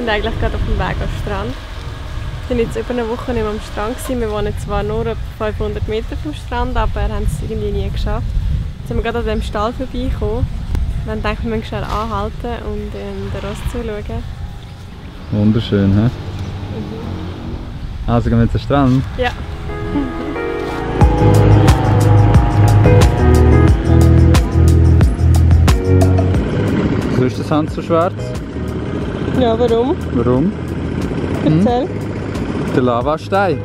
sind eigentlich gerade auf dem Weg am Strand. Wir waren jetzt über eine Woche nicht mehr am Strand gewesen. Wir wohnen zwar nur etwa 500 Meter vom Strand, aber haben es irgendwie nie geschafft. Jetzt sind wir gerade an diesem Stall vorbeigekommen. Dann denken wir, wir müssen schnell anhalten und den Ross zuschauen. Wunderschön, hä? Also gehen wir jetzt am Strand? Ja. Wieso ist der Sand so schwarz? Ja, warum? Warum? Erzähl. Der Lavastein.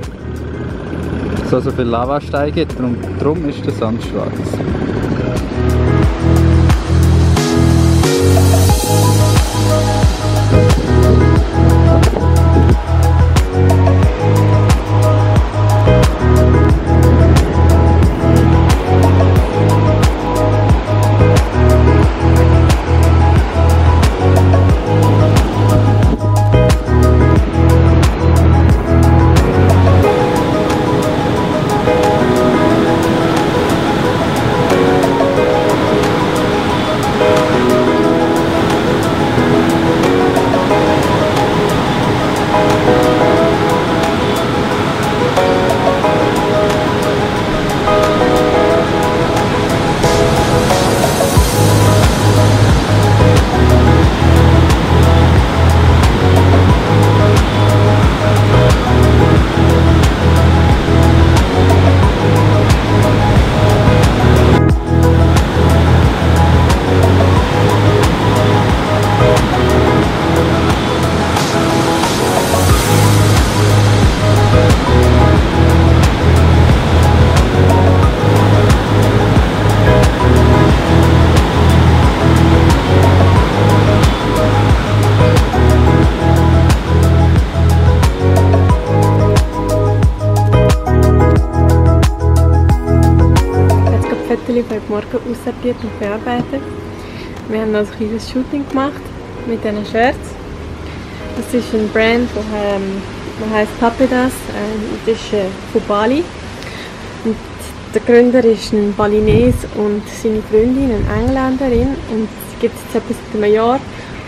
Es so viele Lavasteine gibt, darum ist der Sand schwarz. Ich habe heute Morgen aussortiert und bearbeitet. Wir haben also ein kleines Shooting gemacht mit diesen Shirts. Das ist ein Brand, der heißt Papedas. Das ist von Bali. Und der Gründer ist ein Balinese und seine Freundin eine Engländerin. Und es gibt es jetzt etwa seit einem Jahr.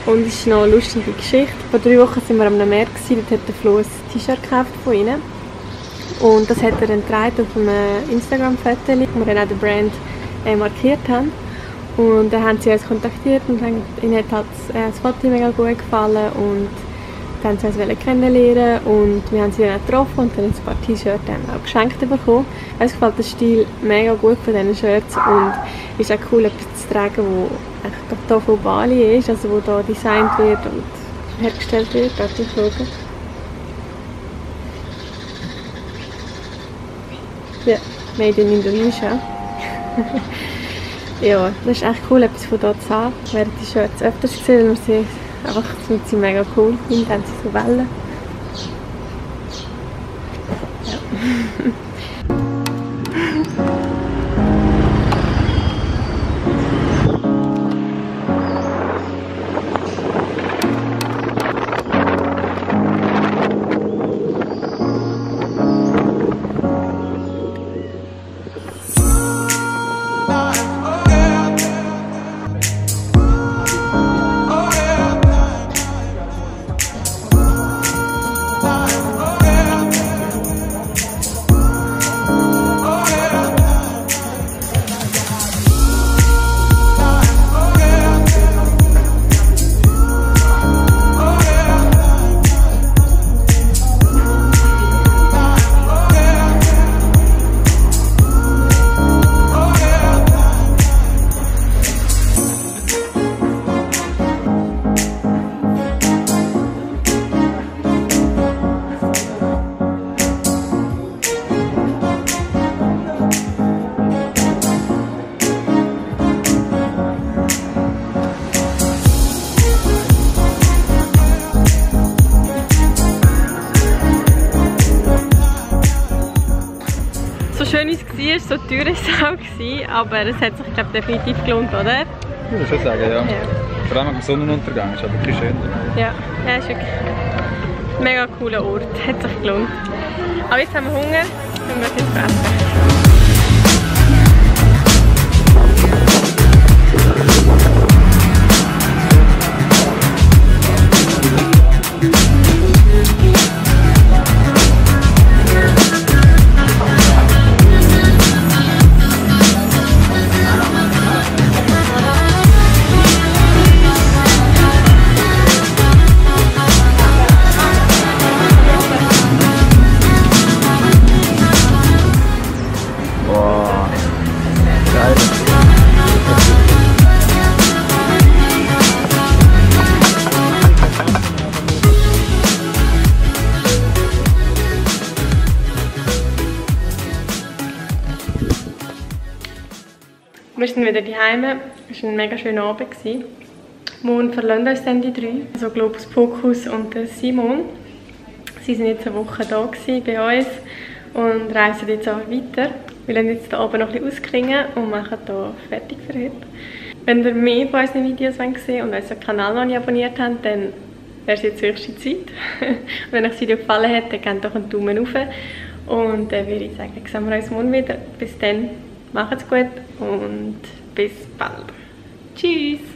Und es ist noch eine lustige Geschichte. Vor 3 Wochen waren wir am Meer, dort hat der Flo ein T-Shirt gekauft von ihnen. Und das hat er dann getragen auf einem Instagram-Foto, wo wir dann auch den Brand markiert haben. Und dann haben sie uns kontaktiert und ihnen hat halt das Foto mega gut gefallen und dann wollten sie uns kennenlernen und wir haben sie dann auch getroffen und dann ein paar T-Shirts auch geschenkt bekommen. Uns gefällt der Stil mega gut von diesen Shirts und es ist auch cool, etwas zu tragen, das hier von Bali ist, also wo hier designt wird und hergestellt wird. Darf ich schauen? Ja, made in Indonesia. Ja, das ist echt cool, etwas von hier zu haben. Wir haben die Shirts öfters gesehen und sie einfach sind sie mega cool. Hinten haben sie so Wellen. Ja. Schön es war, so teuer war es auch, aber es hat sich, glaube ich, definitiv gelohnt, oder? Ich würde schon sagen, ja. Vor allem am Sonnenuntergang, ist aber wirklich schön. Ja, ja, ist wirklich ein mega cooler Ort, hat sich gelohnt. Aber jetzt haben wir Hunger und wir müssen fressen. Wir sind wieder daheim. Es war ein mega schöner Abend. Morgen verlassen uns dann die 3. Also Globus Pocus und Simon. Sie waren jetzt eine Woche da bei uns und reisen jetzt auch weiter. Wir lassen jetzt hier oben noch ein bisschen ausklingen und machen hier fertig für heute. Wenn ihr mehr von unseren Videos sehen wollt und unseren Kanal noch nicht abonniert habt, dann wäre es jetzt höchste Zeit. Und wenn euch das Video gefallen hat, dann gebt doch einen Daumen hoch. Und dann würde ich sagen, sehen wir uns morgen wieder. Bis dann, macht's gut und bis bald. Tschüss!